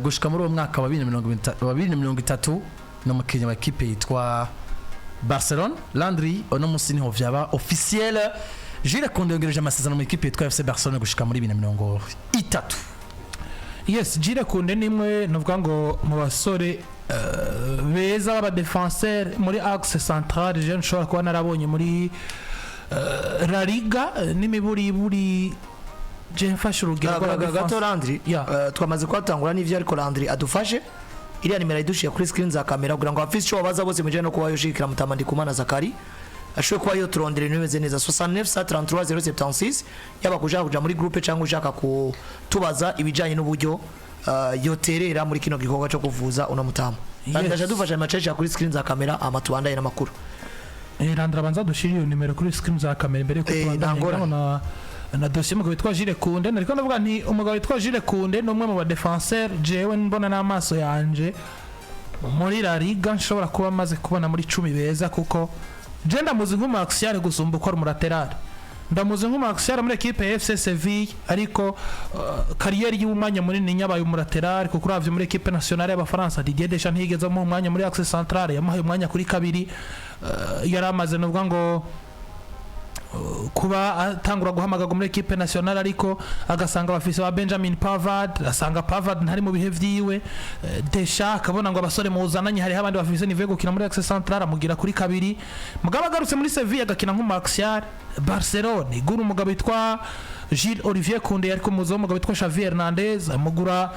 Gushika muri uwo mwaka wa 2030 ni umukinnyi wa ekipe yitwa Barcelone. Landry, uno munsi niho vyaba officiel, Jules Koundé yongereje amasezerano mu ekipe yitwa FC Barcelone gushika muri 2030. Yes, Jules Koundé ni imwe nuvuga ngo mu basore beza b'aba défenseur muri axe central je nshobora kuba narabonye muri La Liga, n'imiburiburi je mfashe urugero Gato rw'aba Landry, twamaze kuhatangura n'ivyo, ariko Landry adufashe iriya nimero ayidushiye kuri screen za kamera kugira ngo abafise ico babaza bose mujanye no kuba yoshikira Mutama Ndikumana Zakari ashobore kuba yoturondera ibintu bimeze neza. 69 133 076, yaba kushaka kuja muri groupe cyangwa ushaka kutubaza ibijanye n'uburyo yoterera muri kino gikorwa cyo kuvuza uno mutama. Landry adufashe amaceshi kuri screen za kamera, ama tubandaye n'amakuru. Landry abanza dushire iyo nimero kuri screen za kamera imbere yuko tubandanya. Nta ngorane. Na dosiye y'umugabo witwa Jules Koundé. Nariko ndavuga nti umugabo witwa Jules Koundé ni umwe mu ba défenseur jewe mbona n'amaso yanje muri La Liga nshobora kuba maze kubona muri 10 beza, kuko je ndamuzi nk'umu axial gusumba uko ari umu latéral. Ndamuzi nk'umu axial muri ekipe ya FC Seville, ariko carrière y'umwanya munini nyabaye umu latéral, kuko uravye muri équipe nationale y'Abafaransa, Didier Deschamps ntiyigeze amuha umwanya muri axe central, yamuhaye umwanya kuri kabiri. Yari amaze nuvuga ngo kuba atangura guhamagarwa muri équipe nationale, ariko agasanga bafise ba Benjamin Pavard, asanga Pavard ntari mu bihe vyiwe. Deschamps akabona ngo abasore muzananye hariho abandi bafise niveau yo gukina muri axe central, amugira kuri kabiri. Mugabo agarutse muri Seville agakina nk'umu axial. Barcelone igura umugabo witwa Jules Olivier Koundé, ariko muzi w'umugabo witwa Xavi Hernandez, amugura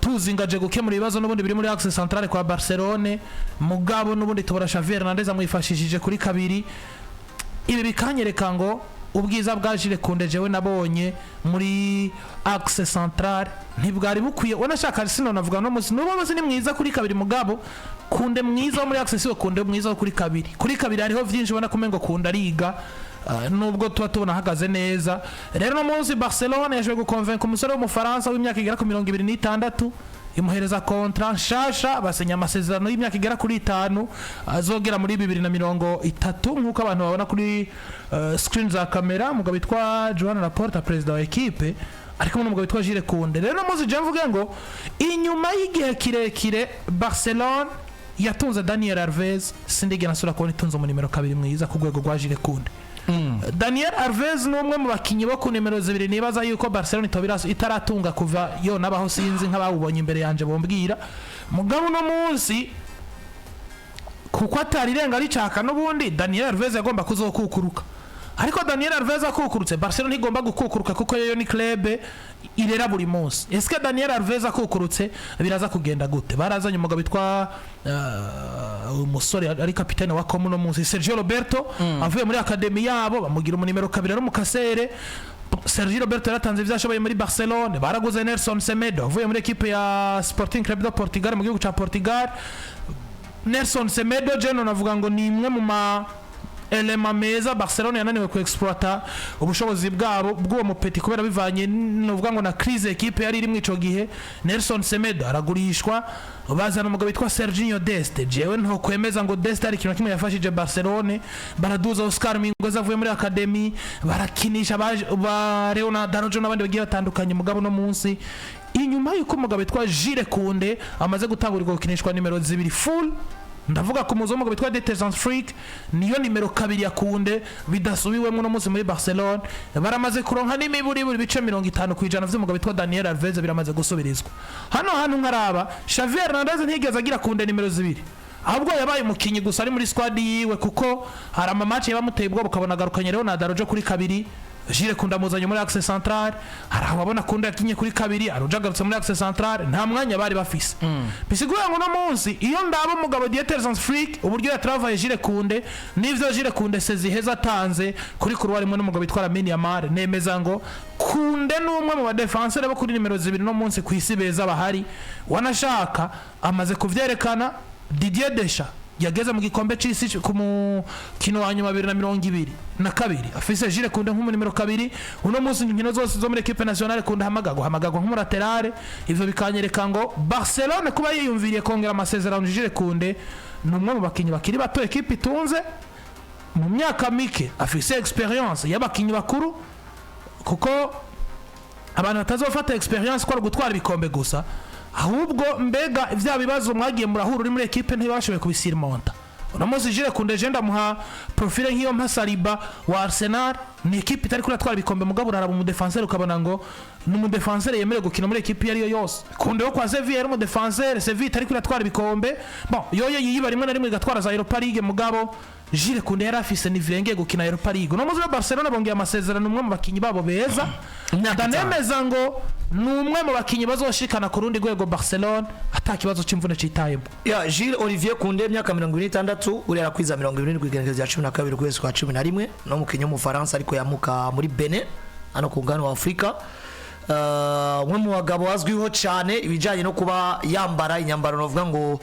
tuzi ngo aje gukemura ibibazo n'ubundi biri muri axe centrale kwa Barcelone. Mugabo n'ubundi tubona Xavi Hernandez amwifashishije kuri kabiri. Ibi bikanyereka ngo ubwiza bwa Jules Koundé jewe nabonye muri axe central ntibwari bukwiye. Wanashaka sino navuga no musi nubo bose ni mwiza kuri kabiri, mugabo Koundé mwiza wo muri axe siwe Koundé mwiza wo kuri kabiri. Kuri kabiri hariho vyinshi ubona kumengo Koundé ariga, nubwo tuba tubona ahagaze neza. Rero no munsi Barcelone yashoboye gukonvenka umusore w'Umufaransa w'imyaka igera ku 26, imuhereza contrat nshasha, basinya amasezerano y'imyaka igera kuri 5 azogera muri 2030, nk'uko abantu babona kuri screen za kamera. Umugabo witwa Joan Laporta, perezida wa ekipe, ari kumwe n'umugabo witwa Jules Koundé. Rero no munsi je mvuge ngo inyuma y'igihe kirekire Barcelone yatunze Daniel Alves, sindigera nsubira kubona itunze mu nimero 2 mwiza ku rwego rwa Jules Koundé. Daniel Alves ni umwe mu bakinnyi bo ku nimero 2 nibaza yuko Barcelona itobira itaratunga kuva yo nabaho. Sinzi nk'abawubonye imbere yanje bombwira. Mugabo uno munsi kuko atari irenga ricaka, n'ubundi Daniel Alves yagomba kuzokukuruka, ariko Daniel Alves akukurutse, Barcelona ntigomba gukukuruka, kuko yo ni club irera buri munsi. Eske Daniel Alves akukurutse biraza kugenda gute? Barazanye umugabo witwa umusore ari kapitene wa Como uno munsi, Sergio Roberto, avuye muri academy yabo, bamugira umunimero 2 ari umukasere. Sergio Roberto yaratanze ibyo ashoboye muri Barcelone. Baraguze Nelson Semedo avuye muri ekipe ya Sporting Club de Portugal, mu gihugu ca Portugal. Nelson Semedo jeno navuga ngo ni imwe mu ma éléments meza Barcelone yananiwe ku exploiter ubushobozi bwabo bw'uwo mu petit, kubera bivanye nuvuga ngo na crise equipe yari iri mu ico gihe. Nelson Semedo aragurishwa, bazana umugabo witwa Serginho Dest. Jewe nto kwemeza ngo Dest ari ikintu na kimwe yafashije Barcelone. Baraduza Oscar Mingueza avuye muri academy, barakinisha ba Leonardo Araujo n'abandi bagiye batandukanye. Mugabo no munsi, inyuma yuko umugabo witwa Jules Koundé amaze gutangurirwa gukinishwa nimero 2 full, ndavuga ku muzi w'umugabo witwa Dieter Flick, niyo nimero 2 ya Koundé bidasubiwemo uno munsi muri Barcelone. Baramaze kuronka n'imiburiburi ibice 50% vy'umugabo witwa Daniel Alves biramaze gusubirizwa. Hano hantu nkaraba Xavi Hernandez ntiyigeze agira Koundé nimero 2, ahubwo yabaye umukinyi gusa ari muri squad yiwe, kuko hari ama match yabamuteye ubwoba, ukabona agarukanye Leonardo Araujo kuri kabiri, Jules Koundé amuzanye muri axe central. Hari aho abona Koundé yakinye kuri kabiri, Araujo agarutse muri axe central, nta mwanya bari bafise. Bisigura ngo uno munsi iyo ndaba umugabo Dieter Flick, uburyo yatravaye Jules Koundé n'ivyo Jules Koundé seziheza atanze kuri couloir rimwe n'umugabo witwa Lamine Yamal, nemeza ngo Koundé ni umwe mu ba défenseur bo kuri nimero 2 no munsi ku isi beza bahari. Wanashaka amaze kuvyerekana. Didier Deschamps yageze mu gikombe c'isi ku mukino wa nyuma 2022 afise Jules Koundé nk'umu nimero 2. Uno munsi inkino zose zo muri équipe nationale Koundé hamagagwa nk'umu latéral. Ivyo bikanyereka ngo Barcelone kuba yiyumviriye kongera amasezerano Jules Koundé, ni umwe mu bakinyi bakiri bato ekipe itunze mu myaka mike, afise expérience y'abakinyi bakuru, kuko abantu batazofata expérience ko ari gutwara ibikombe gusa. Ahubwo mbega vya bibazo mwagiye murahura uri muri ekipe ntibashoboye kubisurmonta? Uno munsi Jules Koundé je ndamuha profile nk'iyo mpa Saliba wa Arsenal. Ni ekipe itari kuratwara ibikombe, mugabo uraraba umudefenseur ukabona ngo ni umudefenseur yemerewe gukina muri ekipe iyo ariyo yose. Koundé wo kwa Sevilla yari umudefenseur, Sevilla itari kuratwara ibikombe, bon, yoyo yiyiba rimwe na rimwe igatwara za Europa League, mugabo Jules Koundé yari afise niveau irengeye gukina Europa League. Uno munsi wa Barcelona bongeye amasezerano umwe mu bakinyi babo beza. Imyaka 5. Ndanemeza ngo ni umwe mu bakinyi bazoshikana ku rundi rwego Barcelona ata kibazo c'imvune citayemo. Ya, Jules Olivier Koundé, imyaka 26, uriya arakwiza 70 igenekerezo rya 12 ukwezi kwa 11. No mukinyi w'umufaransa ariko yamuka muri Benin, hano ku mugabane wa Afurika. Umwe mu bagabo azwiho cyane ibijyanye no kuba yambara inyambaro novuga ngo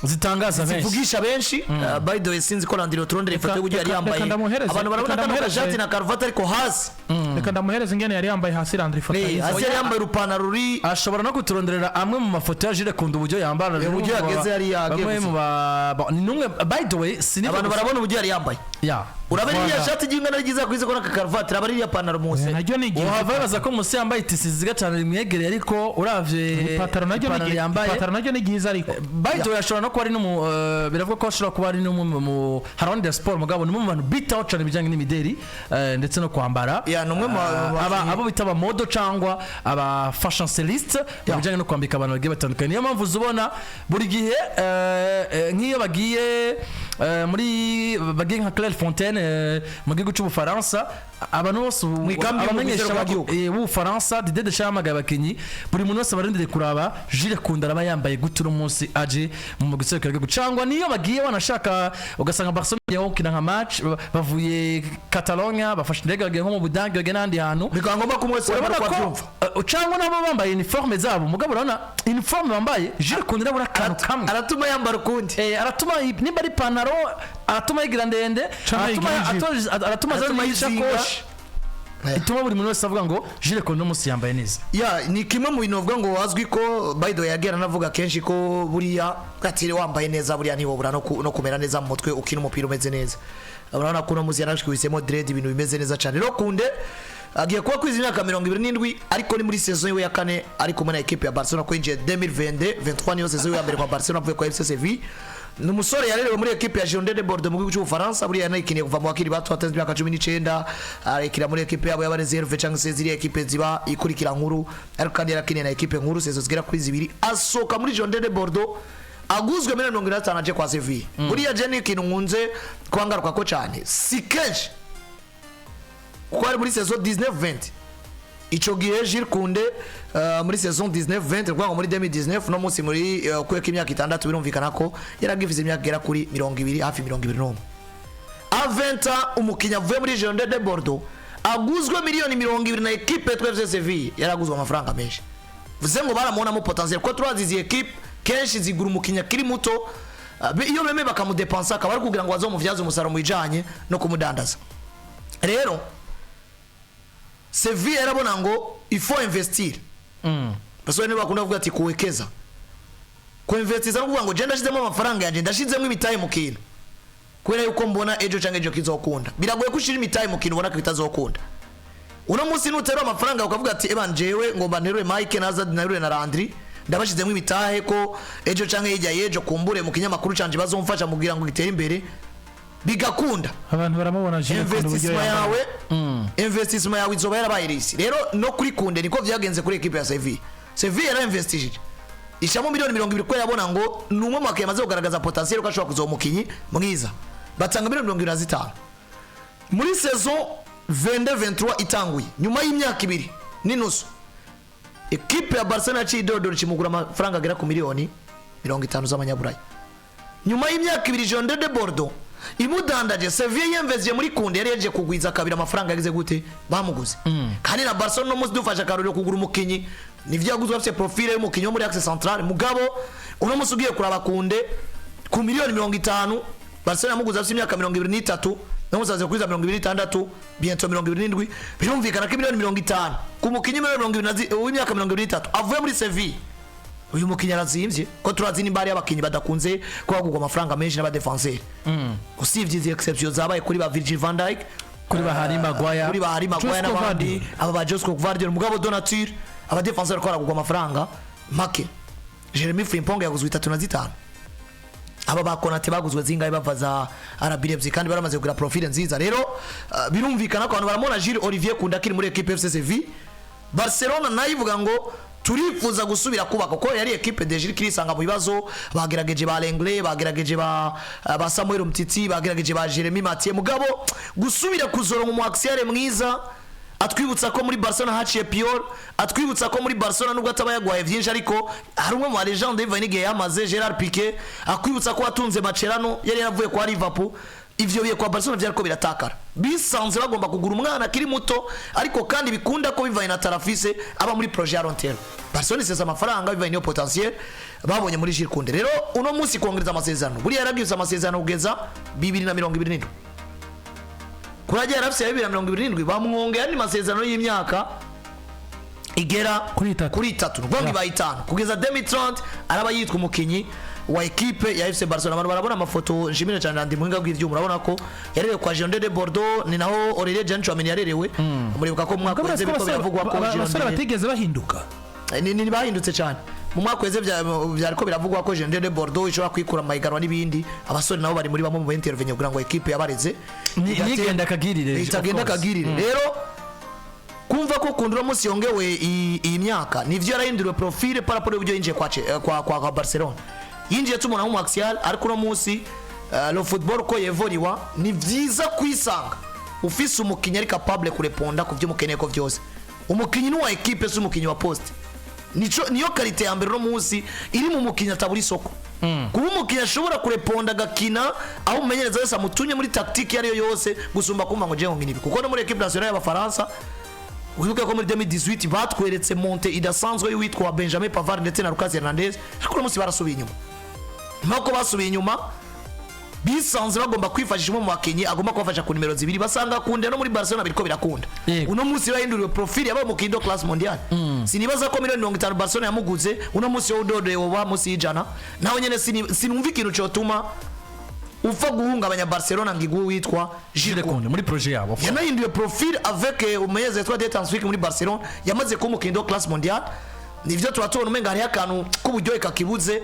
zitangaza benshi, zivugisha benshi. By the way, sinzi ko Landry turondera ifoto y'uburyo yari Reka yambaye. ndamuhereze, Abantu barabona reka kano ndamuhereze. kashati na karuvati, ariko hasi Reka ndamuhereza ingene yari yambaye hasi Landry, ifoto yize. Hasi yari yambaye urupantaro ruri Ashobora no kuturonderera amwe mu mafoto ya Jules Koundé, uburyo yambara. Uburyo yageze hariya agiye Bamwe mu ba ni numwe, by the way, sinibyo Abantu gusa. barabona uburyo yari yambaye. Urabona iriya Voilà. shati ry'ingana ryiza kwize ko n'aka karuvati, raba ririya pantaro munsi. Naryo ni igihe. Uhava wibaza ko munsi yambaye itisi ziga cyane rimwegereye, ariko uravye Ipataro naryo ni ipantaro yambaye. Ipataro naryo ni ryiza ariko. By the way, ashobora no kuba ari n'umu biravuga ko ashobora kuba ari n'umwe mu harawundi siporo, mugabo ni umwe mu bantu bitaho cyane ibijyanye n'imideri ndetse no kwambara. Ya, ni umwe mu Abo bita aba model cyangwa aba fashion stylist mu bijyanye no kwambika abantu bagiye batandukanye. Niyo mpamvu uzubona buri gihe nk'iyo bagiye muri bagiye nka Clairefontaine mu gihugu cy'Ubufaransa, abantu bose Mu ikambi abamenyesha y'umugwi w'igihugu. W'Ubufaransa Didier Deschamps yahamagaye abakinyi, buri muntu wese abarindiriye kuraba Jules Koundé araba yambaye gute uno munsi aje mu guserukira igihugu, cyangwa niyo bagiye wanashaka ugasanga Barcelona igiye gukina nka match, bavuye Catalonia, bafashe indege, bagiye nko mu Budage, bagiye n'ahandi hantu. Bikaba ngombwa ko umwe wese Urabona yambara uko ko abyumva. Cyangwa nabo bambaye uniforme zabo, mugabo urabona uniforme bambaye, Jules Koundé arabura akantu kamwe. Aratuma yambara ukundi. Aratuma nimba ari ipantaro aratuma yigira ndende, Canke aratuma yigira ijipo. aratuma Aratuma azana yizinga. ishakoshi ituma buri muntu wese avuga ngo Jules Koundé uno munsi yambaye neza. Ya, ni kimwe mu bintu bavuga ngo azwi ko, by the way, yagiye aranavuga kenshi ko buriya ati wambaye neza buriya ntiwobura no kumera neza mu mutwe, ukina umupira umeze neza. Urabona ko uno munsi yarashwisemo dread, ibintu bimeze neza cyane. Rero Koundé agiye kuba kwiza imyaka 27, ariko ni muri saison yiwe ya kane ari kumwe na equipe ya Barcelona, ko yinjiye 2022 23, niyo saison yiwe ya mbere kwa Barcelona avuye kwa FC Sevilla. Ni umusore yarerewe muri ekipe ya Girondins de Bordeaux mu gihugu cy'Ubufaransa. Buriya yanayikiniye kuva mu bakiri bato, atazi imyaka 19, arekera muri ekipe yabo y'abareserve cyangwa se ziriya ekipe ziba ikurikira nkuru, ariko kandi yarakiniye na ekipe nkuru saison zigera kuri zibiri. Asohoka muri Girondins de Bordeaux aguzwe miliyoni 45 aje kwa Sevilla. Buriya je ni ikintu nkunze kuba ngaruka ko cyane, si kenshi, kuko ari muri saison 19-20 ico gihe Jules Koundé, muri saison 19-20, rwango muri 2019, no munsi muri kuyeko imyaka 6, birumvikana ko yaragifise imyaka igera kuri 20, hafi 21. À 20 ans, umukinnyi avuye muri Girondins de Bordeaux aguzwe miliyoni 20 na equipe yitwa FC Sevilla, yaraguzwe amafaranga menshi. Vuze ngo baramubonamo potentiel, kuko turazi izi equipe kenshi zigura umukinnyi akiri muto, iyo bemeye bakamudepansa akaba ari kugira ngo bazomuvyaze umusaruro mu bijanye no kumudandaza. Rero Sevilla yarabona ngo il faut investir. Basore niba bakunda kuvuga ati kuwekeza, kuinvestisa no kuvuga ngo je ndashizemo amafaranga yanje, ndashizemo imitahe mu kintu kubera yuko mbona ejo canke ejo kizokunda. Biragoye ko ushira imitahe mu kintu ubona ko bitazokunda. Uno munsi nuterura amafaranga ukavuga ati eba njewe ngomba nterure Mike na Azad, nterure na Landry, ndabashizemo imitahe ko ejo canke hirya y'ejo kumbure mu kinyamakuru canje bazomfasha mugira ngo gitere imbere, bigakunda. Abantu baramubona Jules Koundé uburyo Investissement yambaye. yawe, investissement yawe izoba yarabaye réussi. Rero no kuri Koundé niko vyagenze kuri equipe ya Sevilla. Sevilla yarainvestishije ishamo miliyoni 20 ko yabona ngo ni umwe mu bakinnyi amaze kugaragaza potentiel ko ashobora kuzoba umukinnyi mwiza, batanga miliyoni 25. Muri saison 22-23 itanguye, nyuma y'imyaka 2.5, ekipe ya Barcelona yaciye idodora ikimugura amafaranga agera ku miliyoni 50 z'amanyaburaya. Nyuma y'imyaka 2 Girondins de Bordeaux imudandaje, Sevilla yemveziye muri Koundé, yari yaje kugwiza kabiri amafaranga yagize gute bamuguze. Kandi na Barcelona no munsi dufashe akarorero kugura umukinyi, nivyo yaguzwe afite profile y'umukinyi wo muri axe central, mugabo uno munsi ugiye kuraba Koundé ku miliyoni 50, Barcelona yamuguze afite imyaka 23, no munsi aze kugwiza 26, bientôt 27. Birumvikana ko miliyoni 50 ku mukinyi w'imyaka 23 avuye muri Sevilla, uyu mukinnyi arazimvye, ko turazi nimba hari abakinnyi badakunze kuba amafaranga menshi n'abadefenseri, usibye izi exception zabaye kuri ba Virgil van Dijk, Kuri ba Harry Maguire. Kuri ba Harry Maguire Josko n'abandi Gvardiol. aba ba Josko Gvardiol. Mugabo de nature abadefenseri ko baragurwa amafaranga make. Jeremy Frimpong yaguzwe 35. Aba ba Konate baguzwe zingahe bava za RB Leipzig kandi baramaze kugira profile nziza? Rero birumvikana ko abantu baramubona Jules Olivier Koundé akiri muri équipe FC Seville. Barcelona nayo ivuga ngo turifuza gusubira kubaka, kuko yari équipe déjà iriko irisanga mu bibazo. Bagerageje ba Lenglet, bagerageje ba Samuel Umtiti, bagerageje ba Jeremy Mathieu, mugabo gusubira kuzoronka umu axial mwiza atwibutsa ko muri Barcelona haciye Puyol, atwibutsa ko muri Barcelona nubwo ataba yagwaye byinshi ariko hari umwe mu ba légende bivanye n'igihe yamaze, Gerard Piqué, akwibutsa ko watunze Mascherano yari yaravuye kwa Liverpool. Ivyo biye kwa Barcelona vyariko biratakara, bisanze bagomba kugura umwana akiri muto, ariko kandi bikunda ko bivanye na tarafise aba muri projet ya long terme. Barcelona isesa amafaranga bivanye n'iyo potentiel babonye muri Jules Koundé. Rero uno munsi kongereza amasezerano, buriya yarabwiye amasezerano kugeza 2027. Kuri ajya yarafise ya 2027, bamwongera andi masezerano y'imyaka igera kuri itatu. Kuri itatu, ni ukuvuga ngo ibaye itanu kugeza 2030, araba yitwa umukinyi wa ekipe ya FC Barcelona. Abantu barabona amafoto, nshimire cyane Andy Muhinga bw'ivyuma. Urabona ko yarerewe kwa Girondins de Bordeaux, ni naho Aurelien Jean Tchouameni yarerewe. Muribuka ko mu mwaka uheze biriko biravugwa ko abasore Girondins batigeze bahinduka. Ni bahindutse cyane. Mu mwaka uheze vyariko biravugwa ko Girondins de Bordeaux ishobora kwikura mu mahiganwa n'ibindi. Abasore nabo bari muri bamwe mu intervenye kugira ngo ekipe yabareze Nigenda akagirire. Itagenda Of course. akagirire. Rero kumva ko Koundé uno munsi yongewe iyi myaka, nivyo yarahinduriwe profile par rapport y'uburyo yinjiye kwa Barcelona. Yinjiye tumubona nk'umu axial, ariko uno munsi le football ko yevoriwa, ni vyiza kwisanga ufise umukinyi ari capable kureponda ku vyo mukeneye ko vyose. Umukinyi ni wa equipe, si umukinyi wa poste. Nico niyo qualité ya mbere uno munsi iri mu mukinyi atabura isoko, kuba umukinyi ashobora kureponda agakina aho umumenyereza wese amutumye muri tactique iyo ariyo yose, gusumba kumva ngo jewe nkina ibi. Kuko no muri équipe nationale y'Abafaransa, wibuke ko muri 2018 batweretse montée idasanzwe y'uwitwa Benjamin Pavard ndetse na Lucas Hernandez, ariko uno munsi barasubiye inyuma. Nk'uko basubiye inyuma, bisanze bagomba kwifashisha umwe mu bakinnyi agomba kubafasha ku nimero 2, basanga Koundé no muri Barcelona biriko birakunda. Uno munsi bahinduriwe profile, yabaye umukinnyi de classe mondiale. Sinibaza ko miliyoni 50 Barcelona yamuguze, uno munsi wowe udodeye woba munsi y'ijana nawe nyene. Sinumva ikintu cotuma upfa guhungabanya Barcelona ngo iguhe witwa Jules Jules Koundé. Koundé muri projet yabo, of course. Yanahinduye profile avec umumenyereza witwa Dieter Flick muri Barcelona, yamaze kuba umukinnyi de classe mondiale. Nivyo tuba tubona umenga hariho akantu k'uburyohe kakibuze,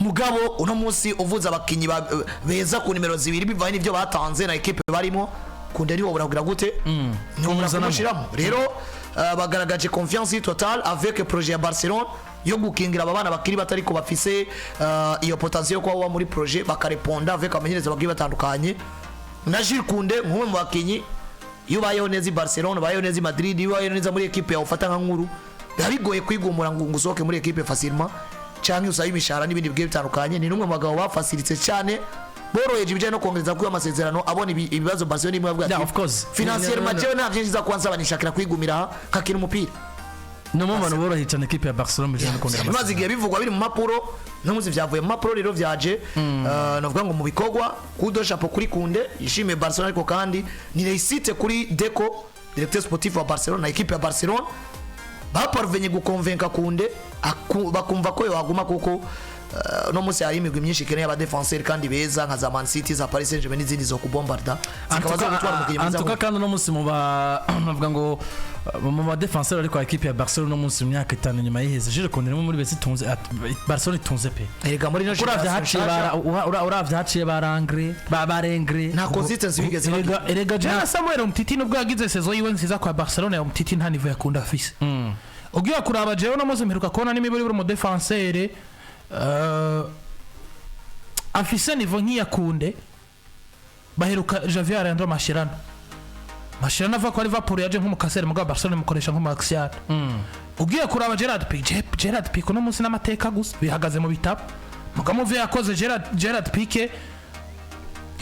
mugabo uno munsi uvuze abakinyi beza ku nimero 2 bivanye n'ivyo batanze na equipe barimo, Koundé niwo buragira gute, niwo Kumuzanamo. kumushiramo. Rero bagaragaje confiance totale avec projet ya Barcelona yo gukingira aba bana bakiri bato ariko bafise iyo potentiel yo kuba baba muri projet, bakareponda avec abamenyereza bagiye batandukanye. Na Jules Koundé nk'umwe mu bakinyi, iyo ubayeho neza i Barcelona, ubayeho neza i Madrid, iyo ubayeho neza muri equipe yawe ufata nka nkuru, biba bigoye kwigumura ngo usohoke muri equipe facilement canke usabe imishahara n'ibindi bigiye bitandukanye. Ni n'umwe mu bagabo bafasiritse cyane, boroheje ibijyanye no kongereza kuri amasezerano, abona ibibazo Barcelona imwe avuga Yeah, of course. financièrement No, no, no. jewe nta byinshi nza kuba nsaba, nishakira kwigumira aha nkakina umupira. Ni umwe mu bantu boroheye cyane ekipe ya Barcelona mu bijyanye no kongera Bimaze amasezerano. igihe bivugwa biri mu mpapuro, n'umunsi vyavuye mu mpapuro rero vyaje navuga ngo mu bikorwa. Coup de chapeau kuri Koundé yishimiye Barcelona, ariko kandi ni réussite kuri Deco, directeur sportif wa Barcelona, na équipe ya Barcelona baparvenye gukonvenka Koundé, bakumva ko yohaguma, kuko no munsi hari imigwi myinshi ikeneye abadefenseur kandi beza nka za Man City, za Paris Saint-Germain n'izindi zo kubombarda, zikaba zo gutwara umukinnyi mwiza. Antuka kandi uno munsi mu ba bavuga ngo mu ba défenseur, ariko ekipe ya Barcelona uno munsi mu myaka 5 nyuma y'iheze, Jules Koundé ni umwe muri beza itunze, Barcelona itunze pe. Erega muri ino uravye generation haciye nshasha, uravye haciye barangre ba barengre. Nta consistency bigeze bagira. Erega jana Samuel Umtiti, nubwo yagize saison yiwe nziza kwa Barcelona, Umtiti nta niveau yakunda afise. Ugiye kuraba, jewe no munsi mperuka kubona n'imiburi buri mu défenseur afise niveau nk'iya Koundé, baheruka Javier Alejandro Mascherano. Mascherano ava kwa Liverpool yaje nk'umukasere, mugabo Barcelona imukoresha nk'umu axial. Ugiye kuraba Gerard Pique, Gerard Pique uno munsi n'amateka gusa, bihagaze mu bitabo, mugabo muvyo yakoze Gerard Pique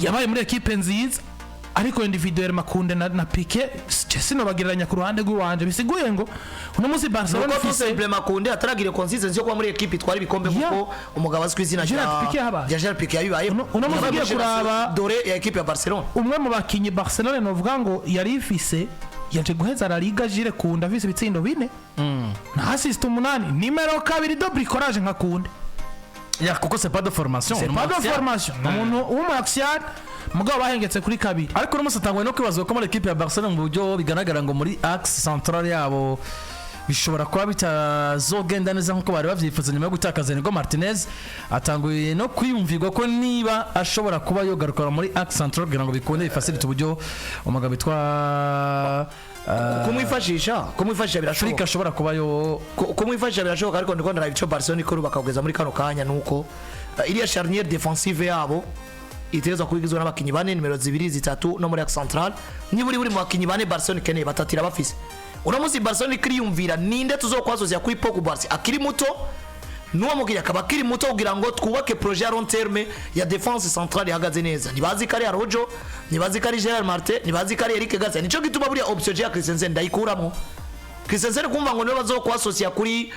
yabaye muri ekipe nziza, ariko individuel Koundé na Pique sinobagereranya ku ruhande rw'iwanje. Bisiguye ngo uno munsi Barcelona nuko tout ifise simplement Koundé ataragira consistency yo kuba muri equipe itwara ibikombe, kuko umugabo azwi ku izina Gerard Piqué yabaye. Rya Gerard Piqué yabibayemo. Uno munsi Yabaye ugiye muri kuraba- dore ya equipe ya Barcelona. Umwe mu bakinyi Barcelona novuga ngo yari ifise, yaje guheza La Liga Jules Koundé afise ibitsindo 4 na assist 8, nimero 2 de bricolage nka Koundé. Ya, kuko c'est pas de formation. C'est Ni pas de umu axial. formation, ni umuntu w'umu axial, mugabo bahengetse kuri kabiri. Ariko uno munsi atanguye no kwibazwa ko muri ekipe ya Barcelona mu buryo bigaragara ngo muri axe central yabo Bishobora kuba bitazogenda neza nkuko bari bavyifuza nyuma yo gutakaza Inigo Martinez. Atanguye no kwiyumvirwa ko niba ashobora kuba yogarukana muri axe central kugira ngo bikunde bifacilite uburyo umugabo witwa Kumwifashisha Flick birashoboka. ashobora kuba yo Kumwifashisha birashoboka, ariko ndiko ndaraba ico Barcelona ikora bakawugeza muri kano kanya, nuko iriya charnière défensive yabo itegerezwa kuba igizwe n'abakinyi bane, nimero zibiri, zitatu no muri axe central. Niba uri buri mu bakinyi bane Barcelona ikeneye, batatira bafise. Uno munsi Barcelona ikiriyumvira ninde tuzokwasosiya kuri Pau Cubarsi akiri muto, n'uwo mukiriya akaba akiri muto, kugira ngo twubake projet ya long terme ya défense centrale ihagaze neza. Ntibazi ko ari Araujo, ntibazi ko ari Gerard Martin, ntibazi ko ari Eric Garcia. Nico gituma buriya option ya Christensen ndayikuramwo. Christensen kumva ngo niwe bazokwasosiya kuri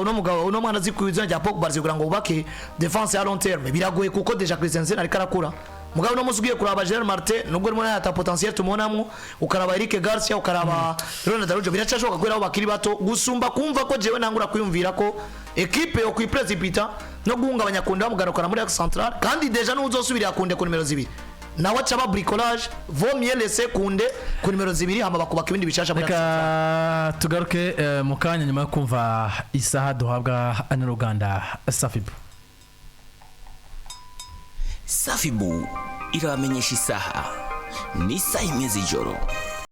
uno mugabo, uno mwana azi ku izina rya Pogba, kugira ngo bubake défense ya long terme, biragoye kuko déjà Christensen ariko arakura. Mugabo uno munsi ugiye kuraba Gerard Martin, nubwo rimwe ata potentiel tubonamwo, ukaraba Eric Garcia, ukaraba Ronald Araujo, biracashoboka kubera abo bakiri bato gusumba kumva ko jewe nangura kwiyumvira ko équipe yo kwiprecipita no guhungabanya Kounde bamugarukana muri axe central, kandi déjà n'uzosubirira Kounde ku nimero zibiri nawe acaba bricolage. Vaut mieux laisser Kounde ku nimero zibiri, hama bakubaka ibindi bishasha muri axe central. Reka tugaruke mu kanya nyuma yo kumva isaha duhabwa n'uruganda Safibu. Safibu irabamenyesha isaha ni isaha 1 z'ijoro.